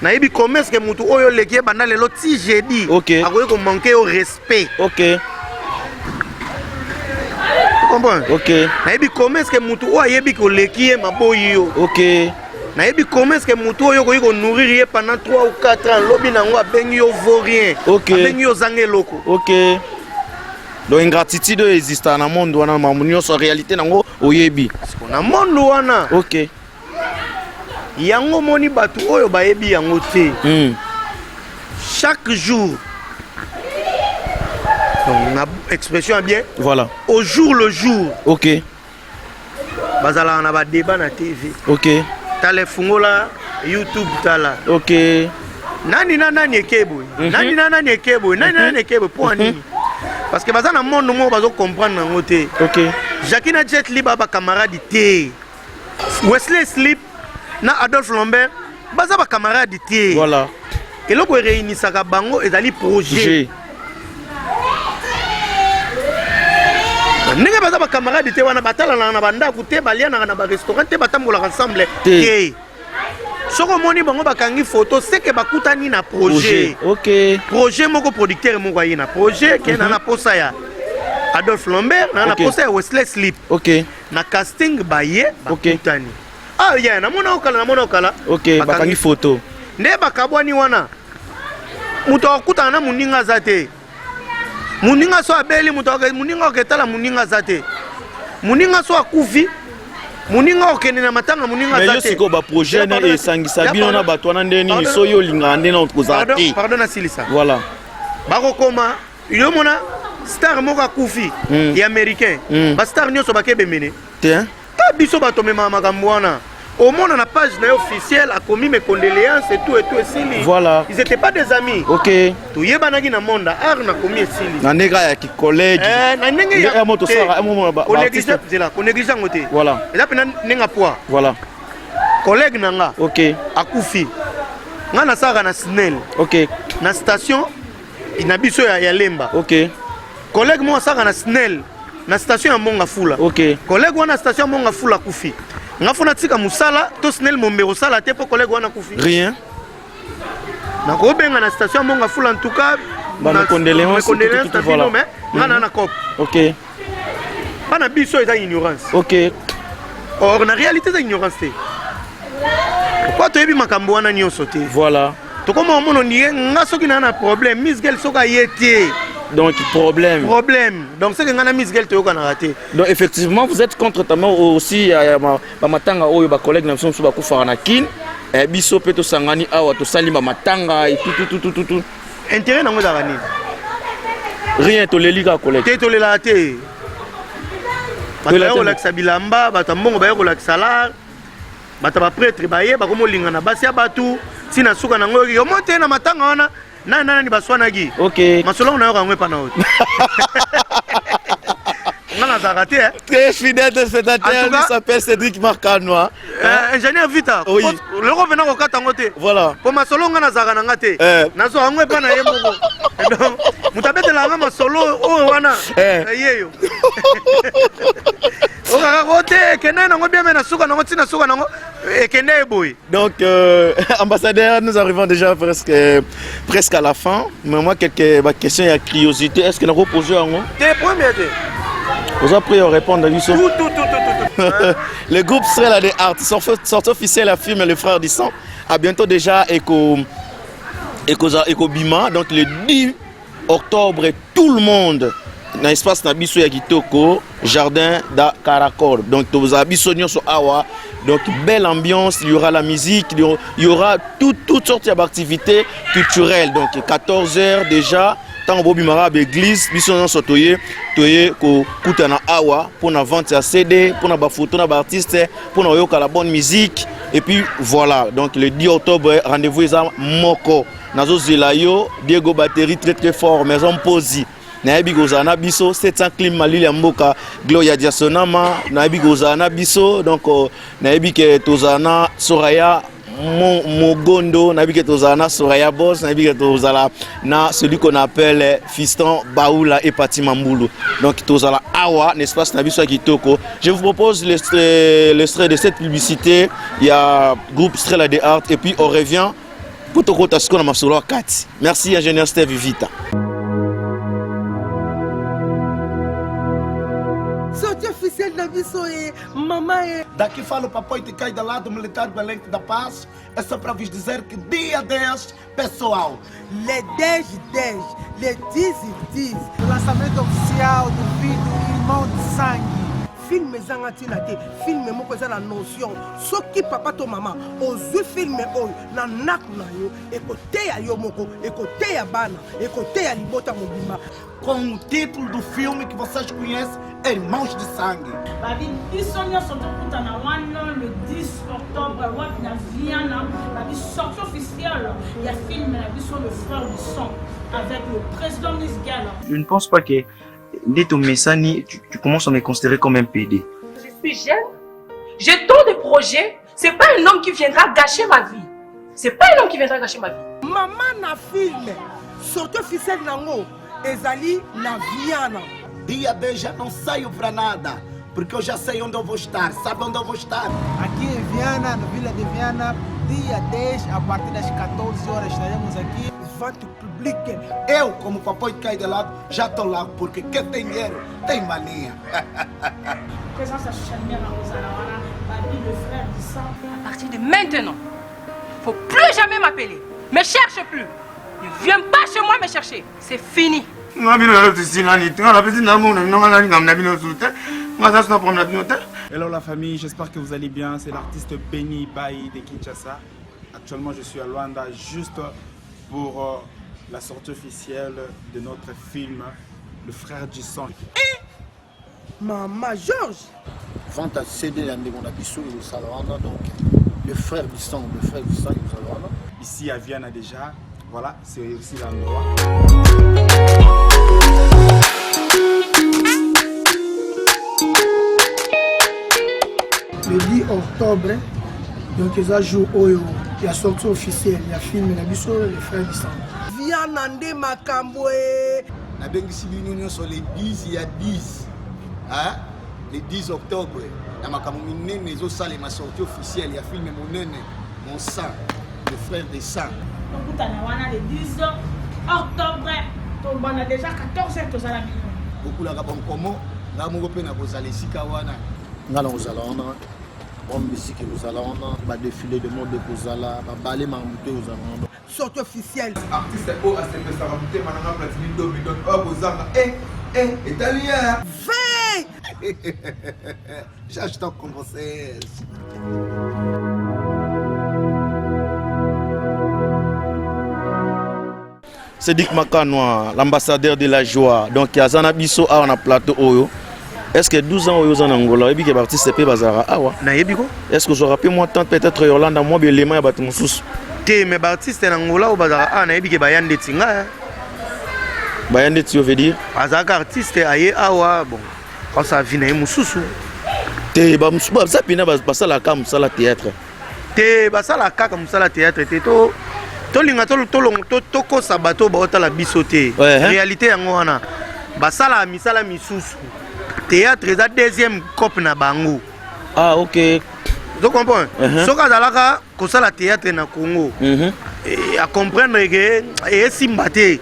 Nayebi comment est-ce que mutu oyo oleki ye banda lelo ti jeudi akoki komanquer yo respect. Comprendre? Nayebi comment est-ce que mutu oyo ayebi koleki ye maboyi yo. Nayebi comment est-ce que mutu oyo okoki konourrir ye pendant 3 ou 4 ans, lobi nango abengi yo vaurien, abengi yo ozanga eloko. Ok, donc ingratitude oyo existaka na monde wana, makambo nyonso, réalité nango oyebi. Na monde wana. Yango moni bato oyo bayebi yango te. Chaque jour, donc na expression ya bien, au jour le jour, bazalaka na badébat na TV. Tala, efungola YouTube, tala. Nani na nani eke boye, nani na nani eke boye, nani na nani eke boye. Mpo nini? Parce que baza na monde moko bazocomprendre yango te. Jacki na Jet Li baa bacamarade te. Wesley Slip na Adolphe Lambert baza bacamarade te. Eloko eréunisaka bango ezali projet. G. Ndenge baza bacamarade te wana, batalanaka na bandako te, balianaka na barestaurant te, batambolaka ensemble te. Te. Soki omoni bango bakangi photo, seke bakutani na projet. Projet, ok. Projet moko, producteur moko aye na projet ke na posa ya Adolphe Lambert, na posa ya Wesley Slip. Na casting baye, bakutani. Ah ye, namona okala, namona okala. Ok, bakangi photo. Nde bakabwani wana, moto akokutana na moninga aza te. Moninga so abeli, moto moninga aketala moninga aza te. Moninga so akufi, moninga okende na matanga, moninga Mais aza yo te. sikoyo, baprojet Pardon, ne esangisa bino na pardon. bato wana nde nini? Pardon. So yo olingaka nde na kozala Pardon, te. pardon, nasilisa. Bakokoma yo mona star moko akufi ya américain, bastar nyonso bakebemene. Te, hein? Ta biso bato omemaka makambo wana, omona na page na ye officielle akomi mes condoléances et tout et tout, esili. Ils étaient pas des amis. Toyebanaki na monde art, nakomi, esili. Na ndenge kaka ya kicollègue. Eh, na ndenge Nde ya moto te. osala, ya moto Konéglige, zela, konéglige yango te. Eza mpena ndenge ya poids. Collègue na nga akufi, nga nasalaka na SNEL, na station na biso ya Lemba. Collègue moko asalaka na SNEL na station ya Monga Fula. Collègue wana, station ya Monga Fula, akufi. Nga fo natika mosala to SNEL Mombero osala te mpo collègue wana akufi? Rien. Nakobenga na station ya Monga Fula, en tout cas, Ba mes condoléances, mes condoléances tout, tout, na tout, voilà. bino, mais nga na cop. Bana biso eza ignorance. Or na réalité eza ignorance te, po toyebi makambo wana nyonso te. Tokoma omona ondire nga soki naa na problème, Miss Gel soki aye te, Donc problème. Problème. Donc seke nga na Miss Gel toyokanaka te. Donc effectivement, vous êtes contre tellement aussi ya bamatanga oyo bacollègue na biso mosusu bakufaka na Kine. Eh, biso mpe tosangani awa, tosali bamatanga et tout, tout, tout, tout, tout. Intérêt nango ezalaka nini? Rien, toleli kaka collègue. Te, tolelaka te. Bato Tolela baya te. kolakisa bilamba, bato ya mbongo baya kolakisa lar, bato ya baprêtre baye bakomi olingana basi ya bato ntina suka nango. Oyoki omo te na matanga wana, nani na nani baswanaki? Masolo ngo nayoka yango epa na yo te, nga nazalaka te, eh. Très fidèle téléspectateur, En tout lui cas- s'appelle Cédric Marcanois. Ingénieur Vita, loko mpena kokata yango te. Po masolo nga nazalaka na nga te. Nazwa yango epa na ye moko. Donc moto abetelaka nga masolo oyo wana, ye yo okaka ko te, ekende nango bien, me na suka nango, ntina suka nango ekende ye boye. Donc, ambassadeur, nous arrivons déjà presque, presque à la fin. Mais moi, quelques questions et curiosité. Est-ce que nous avons posé un Te, premier te. Vous avez prêt à répondre à Tout, tout, tout, tout, tout, tout. Le groupe serait là des artistes. Sortie officielle à film Le Frère du Sang. À bientôt déjà, Eco, Eco, Eco Bima. Donc, le 10 octobre, tout le monde dans l'espace na biso ya kitoko, jardin da Caracol. Donc toza biso nyonso awa. Donc belle ambiance, il y aura la musique, il y aura toutes sortes d'activités culturelles. Donc 14h déjà, ntango bobimaka baeglise, biso nyonso toye kokutana awa mpona vente ya CD, mpona bafoto na baartiste, mpona koyoka la bonne musique. Et puis voilà, donc le 10 octobre, rendez-vous eza moko. Nazozela yo, Diego Batterie, très très fort, Maison Posi. Nayebi kozala na biso 700 clim malili ya mboka Gloria Diasonama, nayebi kozala na biso donc euh, nayebi ke tozala na Soraya Mogondo, nayebi ke tozala na Soraya Boss, nayebi ke tozala na celui qu'on appelle Fiston Baoula et Pati Mamboulou. Donc tozala awa, n'est-ce pas, na biso ya kitoko. Je vous propose l'extrait de cette publicité, il y a groupe Strela de Art et puis on revient pour tokota sikoyo na masolo ya kati. Merci ingénieur Steve Vita. Sortie officielle na biso ye mama ye. Daqui fala o papai de cai da lado militar do elenco da paz. É só para vos dizer que dia 10, pessoal. Le 10 10, le 10 10. Lançamento oficial do vídeo Irmão de Sangue. Film ezanga ntina te, film moko eza na notion. Soki papa to mama ozwi film oyo na ndako na yo, ekoteya yo moko, ekoteya bana, ekoteya libota mobimba. Com o título do filme que vocês conhecem, Irmãos de Sangue. Babi biso nyonso tokutana wana le 10 octobre wapi na Viana, babi sortie officielle ya film na biso le frère du sang avec le président Miss Gala. Je ne pense pas que nde tomesani, tu, tu commences à me considérer comme un PD. Je suis jeune, j'ai tant de projets, c'est pas un homme qui viendra gâcher ma vie. C'est pas un homme qui viendra gâcher ma vie. Mama na film, sortie officielle nango ezali na Viana. Dia 10 já não saio pra nada, porque eu já sei onde eu vou estar. Sabe onde eu vou estar? Aqui em Viana, no Vila de Viana, dia 10, a partir das 14 horas estaremos aqui. Vente publique. Eu, como papai de cai de lado, já tô lá, porque quem tem dinheiro tem mania. Présence ya Charmière ozala wana, babi le frère du sang. À partir de maintenant, faut plus jamais m'appeler. Me cherche plus. Ne viens pas chez moi me chercher. C'est fini. Nga bino nalo tosilani te, nga napesi na mona bino, nga nalinga na bino su te, nga aza suna problème na bino te. Hello la famille, j'espère que vous allez bien. C'est l'artiste Benny Bayi de Kinshasa. Actuellement, je suis à Luanda juste pour euh, la sortie officielle de notre film Le Frère du Sang. Eh Mama Georges. Vente à CD ya ndeko na biso ekozala wana donc le frère du sang, le frère du sang ekozala wana. Ici à Viana déjà, voilà, c'est aussi l'endroit. Le 10 octobre, donc eza jour oyo ya sortie officielle ya film na biso le frère du sang. Viana nde makambo e. Nabengisi bino nyonso le 10 ya 10 hein? Le 10 octobre na makambo minene ezosalema sortie officielle ya film monene mon sang le frère de sang. Tokutana wana le 10 octobre, tobanda déjà 14 heures tozala bino. Bokulaka bankomo nga moko mpe nakozala esika wana. Nga nakozala wana bonne musique ekozala wana ba défilé de mode ekozala ba ballet makambo te ekozala wana. Sortie officielle. Artiste oyo asepesaka motema na nga Platini Ndombe donc oyo akozanga eh eh etali ye. Vey! Já estou com vocês. Cédric Makanwa, l'ambassadeur de la joie. Donc aza na biso awa na plateau oyo. Est-ce que 12 ans oyo oza na Angola, oyebi ke ba artistes pe bazalaka awa? Nayebi ko. Est-ce que ozwaka pe mwa temps peut-être Yolanda mwa belema ya bato mosusu? Te, mais ba artistes na Angola oyo bazalaka awa nayebi ke baya ndeti nga. Baya ndeti yo veut dire? Azalaka artiste aye awa bon, asala vie na ye mosusu. Te, ba mosusu baza pena basalaka mosala théâtre. Te, basalaka kaka mosala théâtre te to tolinga tokosa bato baotala biso te. Réalité yango wana basalaka misala misusu. Théâtre eza deuxième cope na bango. Ah ok. Ozo comprendre? Soki azalaka kosala théâtre na Congo, a comprendre que esimba te.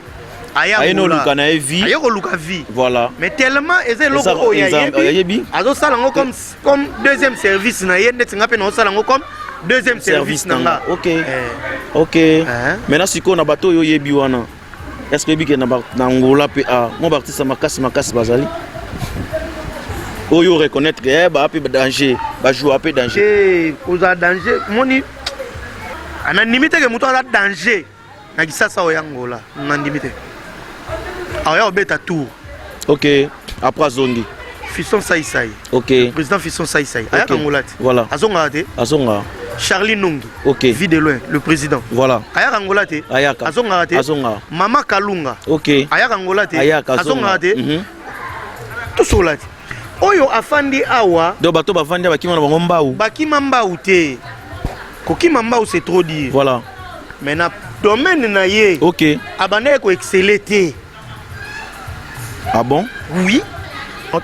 Aye koluka na ye vie. Aye koluka vie. Voilà. Mais tellement eza eloko oyo ayebi, azosala yango comme comme deuxième service na ye ndeti nga mpe naosala yango comme deuxième service na nga. Ok. Ok. Maintenant sikoyo na bato oyo oyebi wana, est-ce que oyebi ke na Angola mpe a mwa baartiste makasi makasi bazali oyo reconnaître ke ba mpe danger, bajoua mpe danger? Te, kozala danger moni anandimi te ke moto aza danger na Kisasa oyo Angola, nandimi te. Aoya kobeta tour. Ok, après azongi. Fiston Saisai. Ok. Président Fiston Saisai. Ayaka Angola te. Voilà. Azongaka te. Azonga. Charlie Nongi. Ok. Vie de loin, le président. Voilà. Ayaka Angola te. Ayaka. Azongaka te. Azongaka. Mama Kalunga. Ok. Ayaka Angola te. Ayaka azongaka te. Mm -hmm. Tosola te. Oyo afandi awa. Donc bato bafandi bakima na bango mbau. Bakima mbau te. Kokima mbau c'est trop dire. Voilà. Mais na domaine na ye. Ok. Abandaki ko exceller te. Ah bon? Oui.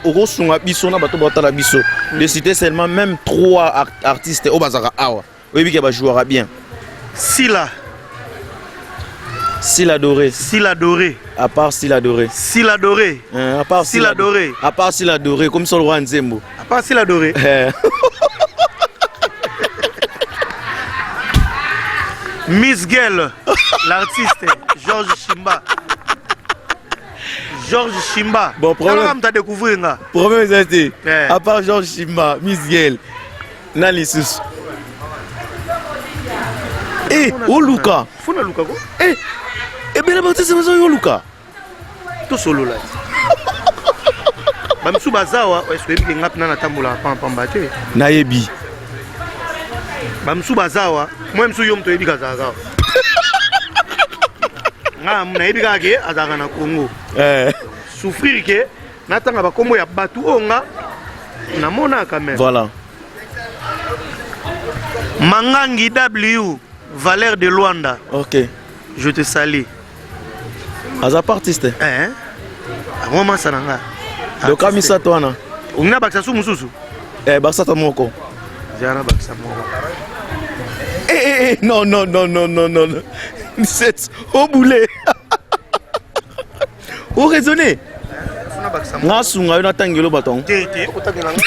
okosunga biso na bato batala biso de citer seulement même trois artistes oyo bazalaka awa oyebi ke bajouera bien sila sila doré sila doré à part sila doré sila doré hein, à part sila doré à part sila doré comme ça le roi nzembo à part sila doré eh. Miss Gel, l'artiste Georges Shimba. Georges Shimba. Bon, problème. Tu as découvert nga. Problème eza te. Eh. À part Georges Shimba, Miss Gel, na lisusu. Eh, oluka. Funa luka ko. Eh, ebele batisi bazo yo luka. Tosolola. Bamisusu bazawa, est-ce que oyebi ke nga mpena natambolaka pamba te? Nayebi. Bamisusu bazawa, moi misusu yo moto oyebi kazalaka awa. Nga nayebi kaka ke azalaka na Congo. Eh. Souffrir ke natanga bakombo ya bato oyo nga namonaka même. Voilà. Mangangi W, Valère de Luanda. Ok. Je te salue. Aza pas artiste. Eh. Yango masa na nga. Donc amisato wana. Olingi nabakisa su mosusu? Eh, bakisa moko. Zela nabakisa moko. Eh, eh, eh, non, non, non, non, non, non. C'est au boulet. Au raisonner. Nga sunga yo natangelo bato yango. Te, te, otangela nga.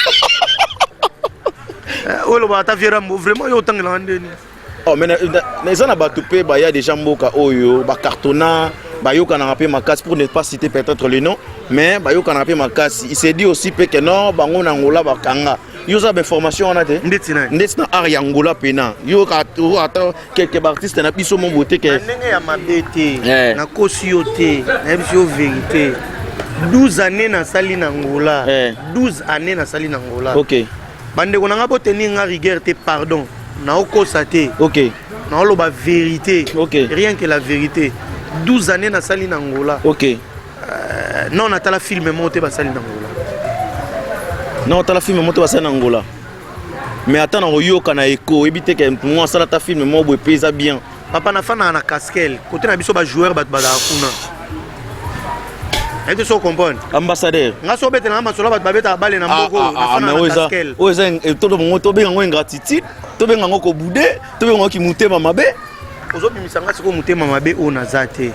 Eh, oyo olobaka ata vieux Rambo, vraiment yo otangela nga ndeni. Oh, mais eza na bato mpe baya déjà mboka oyo bacartonna bayokanaka mpe makasi pour ne pas citer peut-être le nom mais bayokanaka mpe makasi il s'est dit aussi mpe que non bango na Angola bakanga yo oza bainformation wana te ndeti na ndeti na art ya Angola mpena yo ata quelque baartiste na biso mombo te ke na ndenge ya mabe te eh. nakosi yo te nayebisi yo vérité 12 années nasali na Angola eh. 12 années nasali na Angola okay. Bandeko na nga bo tenir nga rigueur te pardon. Naokosa te. Ok. Naoloba vérité. Ok. Rien que la vérité. 12 années nasali na Angola. Ok. Euh, non natala film moko te basali na Angola. Non natala film moko te basali na Angola. Mais ata na koyoka na eko oyebi te ke mwa asala ata film moko boye mpe eza bien. Papa nafandaka na Caskel kote na biso ba joueur bato bazalaka kuna. Nayebi te soki comprendre. Ambassadeur. Nga soki obetela nga masolo bato babetaka bale na mboka oyo nafandaka na Caskel. Oyo eza eh, tobenga yango ingratitude, tobenga yango kobude, tobenga yango kimotema mabe. Ozobimisa nga sikoyo motema mabe oyo naza te.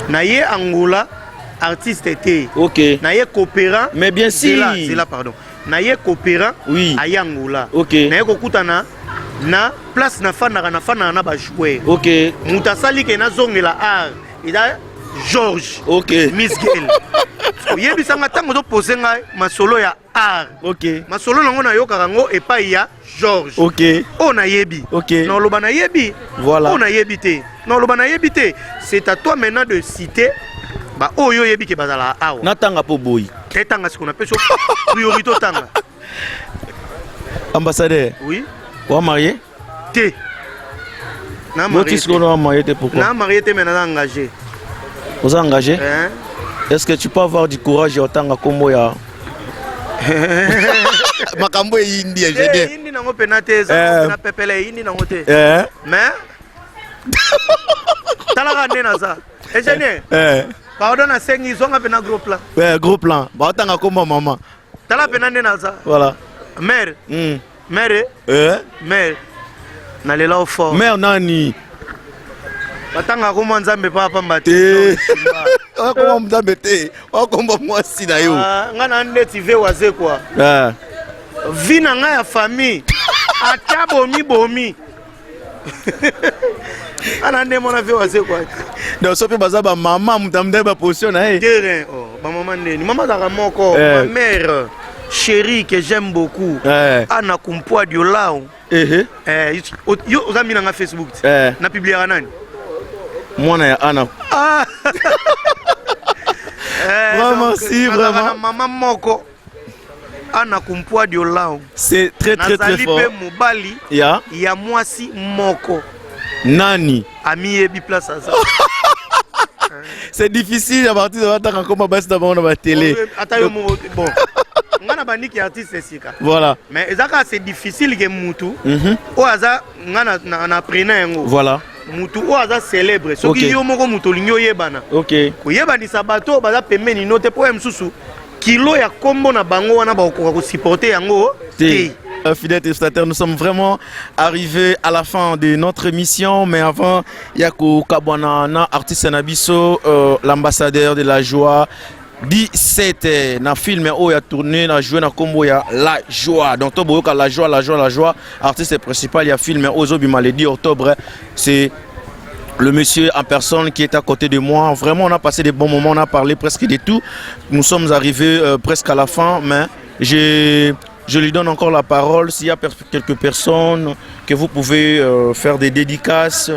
Na ye Angola artiste te. Ok. Na ye coopérant. Mais bien sûr. Zela, zela pardon. Na ye coopérant. Oui. Aye Angola. Ok. Na ye kokutana na place nafandaka nafandaka na ba joueur. Ok. Moto asali ke nazongela art eza Georges. Ok. Miss Gel. Oyebisa nga ntango ozopose ngai masolo ya art. Ok. Masolo nango nayokaka yango epai ya Georges. Ok. Oyo nayebi. Ok. Naoloba nayebi. Voilà. Oyo nayebi te. Naoloba nayebi te. C'est à toi maintenant de citer ba oyo oyebi ke bazalaka awa. Natanga po boyi. Te tanga sikoyo napesi yo priorité otanga. Ambassadeur. Oui. Wa marié? Te. Na marié. Boti sikoyo wa marié te pourquoi? Na marié te mais naza engagé. Oza engagé? Hein? Est-ce que tu peux avoir du courage ya otanga kombo ya makambo eyindi ya ingénieur eyindi nango mpena te eza na pepele eyindi nango te mais talaka nde naza ingénieur pardon nasengi zonga mpena gros plan gros plan baotanga kombo mama tala mpena nde naza voilà mare Mère. Eh? Mère. Nalela au fort. Mère nani? Batanga komwa Nzambe pa pamba te. Okomwa Nzambe te. Okomwa mwasi na yo. Ah, nga na ndeti ve waze quoi. Eh. Vie na nga ya famille. Ata bomi bomi. Ana nde mona ve waze quoi. Donc soki baza ba mama mutu amdai ba position na ye. Terrain oh ba mama ndeni. Mama azalaka moko. Eh. Ma mère chérie que j'aime beaucoup. Eh. Ana Kumpwa Diolao. Eh eh. Yo oza mina nga Facebook. Eh. Na publiera nani? Mwana ya Ana. Ah. eh, vraiment si vraiment. Na mama moko. Ana Kumpua Diolao. C'est très très très fort. Nazali pe mobali ya ya mwasi moko. Nani? Amiyebi place aza. C'est difficile à partir de wataka koma basi na bango na ba télé. Ata yo moko bon. Nga na bandiki artiste esika. Voilà. Mais eza kaka c'est difficile que mutu mm -hmm. oyo aza nga na, na, na prena yango. Voilà. Mutu oyo aza célèbre soki okay. yo moko mutu olingi oyebana. Okay. Koyebanisa bato oyo baza pembeni no te po ya mosusu kilo ya kombo na bango wana bakokoka kosupporte yango te. Fidèles téléspectateurs, nous sommes vraiment arrivés à la fin de notre émission. Mais avant, Yako Kabwana, artiste na biso, euh, l'ambassadeur de la joie, 17 na film oyo a tourné na joué na kombo ya La Joie. Donc to boyoka La Joie, La Joie, La Joie, artiste principal ya film oyo bima le 10 octobre, c'est le monsieur en personne qui est à côté de moi. Vraiment, on a passé des bons moments, on a parlé presque de tout. Nous sommes arrivés euh, presque à la fin, mais je, je lui donne encore la parole. S'il y a quelques personnes que vous pouvez euh, faire des dédicaces,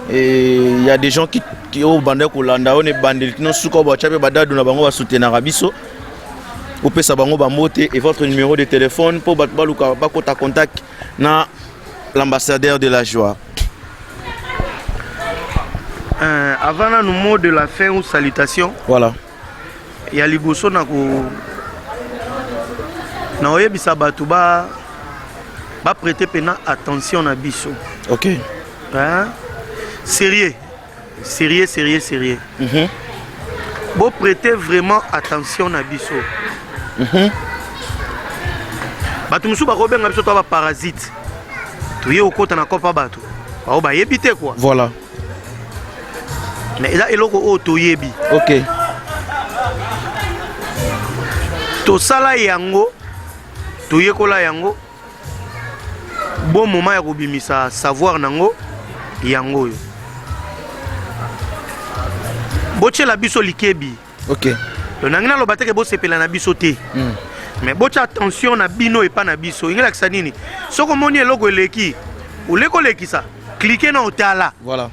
et il y a des gens qui qui oyo banda kolanda oyo na ebandeli kino suka oyo batya mpe badadu na bango basoutenaka biso opesa bango bambote et votre numéro de téléphone mpo bato baluka bakota contact na l'ambassadeur de la joie. Euh, avant nanu mot de la fin ou salutation voilà ya liboso na ko na oyebisa bato ba ba prêter pena attention na biso ok hein? sérieux sérieux sérieux sérieux mm -hmm. bo prêter vraiment attention na biso mm -hmm. bato mosusu bakobenga biso to baparasite toye kokota na kopa bato bao bayebi te kua voilà mais eza eloko oyo toyebi ok tosala yango toyekola yango bon moment ya kobimisa savoir nango yango oyo botyela biso likebi ok donc nangi naloba te ke bosepela na biso te mm. mais botya attention na bino epa na biso engi elakisa nini soki omoni eloko eleki oleki olekisa klike na otala voilà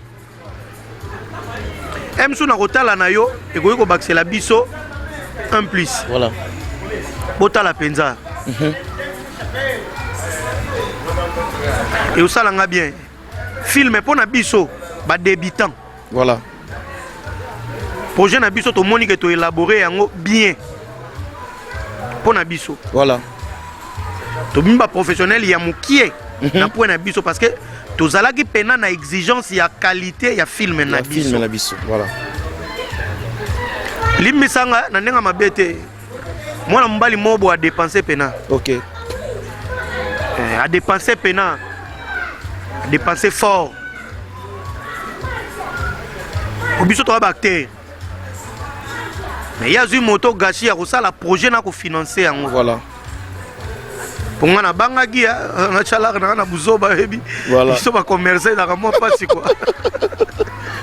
msu na kotala na yo ekoki kobakisela biso un plus voilà. botala mpenza mm -hmm. eosala nga bien film mpo na biso badebutant voilà. projet na biso tomoni ke toélabore yango bien mpo na biso voilà. tobimi baprofessionnel ya mokie mm -hmm. na point na biso parce que tozalaki mpena na exigence ya qualité ya film na biso, film na biso. Voilà. limbisanga na ndenge mabe te mwana mobali mobo adepense mpena ok eh, adepense mpena adepense fort biso toza baacteur mais ye azwi moto gashi ya kosala projet na kofinanse yango voilà mpo nga nabangaki natyalaka nanga na buzoba oyebi biso bacommerçant ezalaka mwa mpasi kua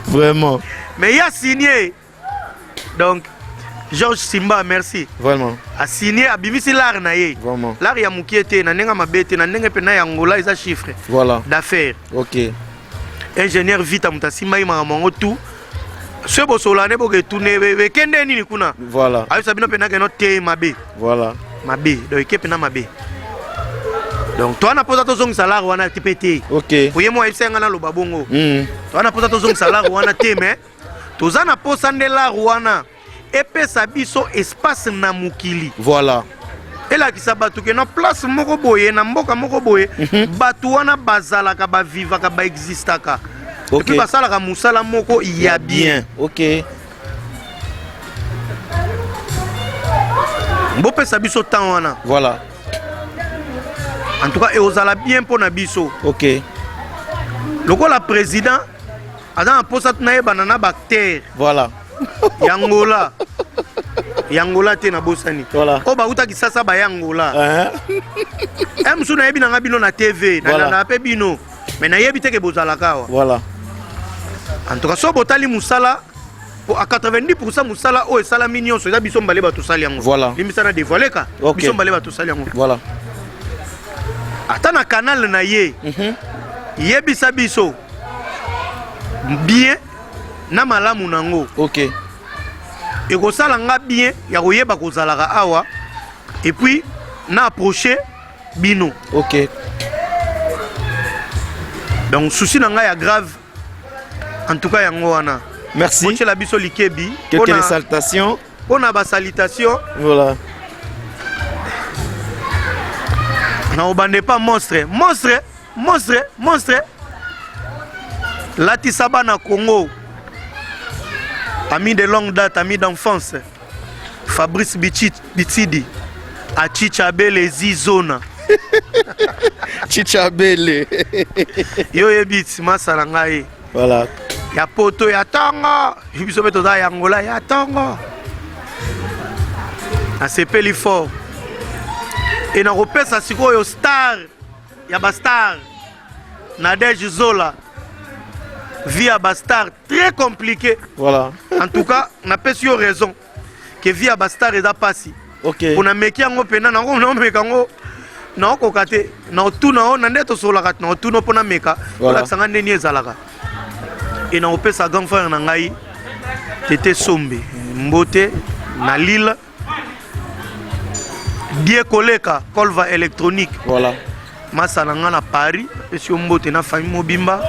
vraiment mais ye asigne donc Georges Simba merci vraiment asigné abimisi l'art na ye vraiment l'art ya mokie te na ndenge mabe te na ndenge mpe na ya Angola eza chiffre voilà d'affaires ok ingénieur Vita moto asimbaki makambo yango tout soki bosolola nde boketune ekende nini kuna voilà ayebisa bino mpenza keno te mabe voilà mabe donc eke mpenza mabe donc toa na mposa tozongisa lare wana te mpe te ok oye mo ayebisa nga naloba bongo mm. toa na mposa tozongisa lare wana te mais toza na mposa nde lare wana epesa biso espace na mokili voilà elakisa bato ke na place moko boye na mboka moko boye mm -hmm. bato wana bazalaka bavivaka baexistaka okay. epuis basalaka mosala moko ya bien, bien. ok bopesa biso temps wana voilà en tout cas ekozala bien mpo na biso ok lokola président aza na mposa nayebana na baacteur voilà ya Angola ya Angola te nabosani voilà. oyo bauta kisasa baya Angola uh -huh. e mosusu nayebi nanga bino na tv voilà. nalandaka mpe bino mais nayebi te ke bozalaka awa voilà. en tout cas so botali mosala po a 90% mosala oyo esalami nyonso eza biso mbale bato tosali yango voilà. limbisa na dévoile ka okay. biso mbale bato tosali yango voilà. ata na canal na ye mm -hmm. yebisa biso bien na malamu nango ok ekosala nga bien ya koyeba kozalaka awa et puis na approche bino. Ok. Donc souci na ngai ya grave en tout cas yango wana. Merci. Botiela biso likebi. Quelques salutations. Pona ba salutations. Voilà. Na obande pas monstre, monstre, monstre, monstre. Latisa bana Congo. Ami de longue date, ami d'enfance. Fabrice Bitsidi. Achicha Bele Zizona. Chicha Bele. Yo yebi masa na ngai. Voilà. Ya poto ya tongo. Biso pe toza ya Angola ya tongo. Nasepeli fort. E nakopesa sikoyo star ya ba star Nadège Zola. Vie ya ba star très compliqué. Voilà. En tout cas, napesi yo raison que vie ya ba star eza pasi. Ok. Pona meki yango pena nango nameka yango naokoka te naotuna yo na nde tosololaka naotuna mpo nameka olakisa nga ndeni ezalaka e nakopesa grand frère na ngai tete sombe mbote na lille die koleka colva électronique voilà. masa na ngai na paris apesi yo mbote na famille mobimba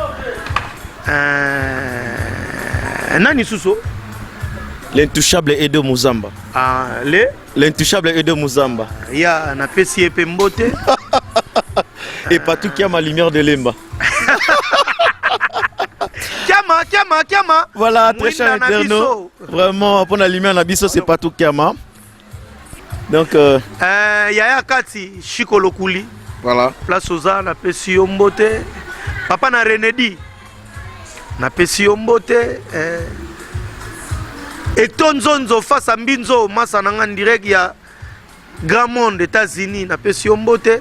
euh, nani susu l'intouchable edo muzamba ah, le l'intouchable edo muzamba ya napesi ye mpe mbote et patou kiama lumière de lemba kiama kiama kiama voilà très cher internaute vraiment pour la lumière na biso c'est patou kiama donc euh... Euh, yaya kati shiko lokuli voilà place oza napesi yo mbote papa na renedi napesi yo mbote eh, eto nzonzo face a mbinzo masa na nga direct ya grand monde États-Unis napesi yo mbote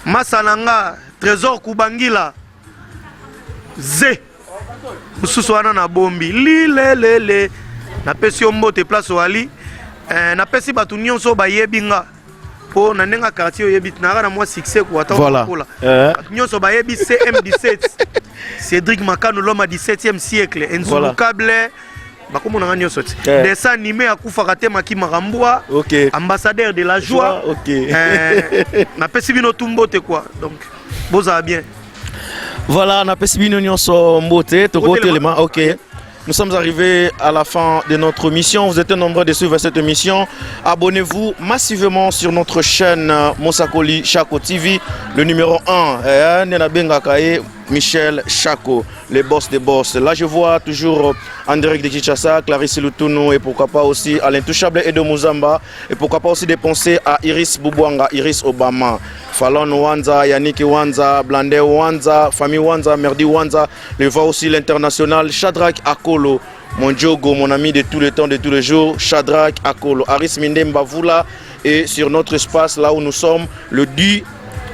masa na nga Trésor Kubangila ze mosusu wana na bombi lilelele napesi yo mbote place oali eh, napesi bato nyonso bayebi nga mpo na ndenge ya quartier oyebi nayaka na mwa succès ko ata voilà. okola eh. bato nyonso bayebi cm17 cédric makano l'homme à 17e siècle enzulukable voilà. bakomona nga nyonso ti eh. dessin animé akufaka te makimaka mbwa okay. ambassadeur de la joie okay. eh, napesi bino tu mbote quoi donc bozala bien voilà napesi bino nyonso mbote tokotelema ok Nous sommes arrivés à la fin de notre mission. Vous êtes nombreux de suivre cette émission. Abonnez-vous massivement sur notre chaîne euh, Mosakoli Chako TV, le numéro 1. Eh, Nena Bengakae, Michel Chako, le boss des boss. Là, je vois toujours en direct de Kinshasa, Clarisse Lutuno et pourquoi pas aussi à l'intouchable Edo Muzamba et pourquoi pas aussi de penser à Iris Boubouanga, Iris Obama, Fallon Wanza, Yannick Wanza, Blandé Wanza, Famille Wanza, Merdi Wanza, le voit aussi l'international Shadrach Akolo, mon Diogo, mon ami de tous les temps, de tous les jours, Shadrach Akolo, Aris Mindemba Vula et sur notre espace là où nous sommes le 10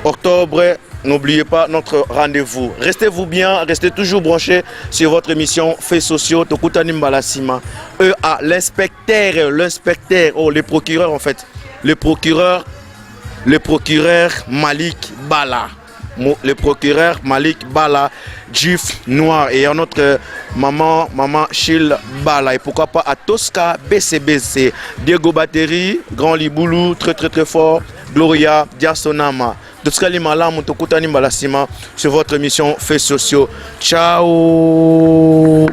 octobre N'oubliez pas notre rendez-vous. Restez-vous bien, restez toujours branchés sur votre émission Faits sociaux Tokutani Mbalasima. E A l'inspecteur, l'inspecteur, oh le procureur en fait. Le procureur, le procureur Malik Bala. Le procureur Malik Bala, juif noir. Et à notre euh, maman, maman Chil Bala. Et pourquoi pas à Tosca BCBC. Diego Batterie, Grand Liboulou, très très très fort. Gloria Diasonama. Totikali malamu, tokutani mbala sima sur votre émission Faits sociaux. Ciao.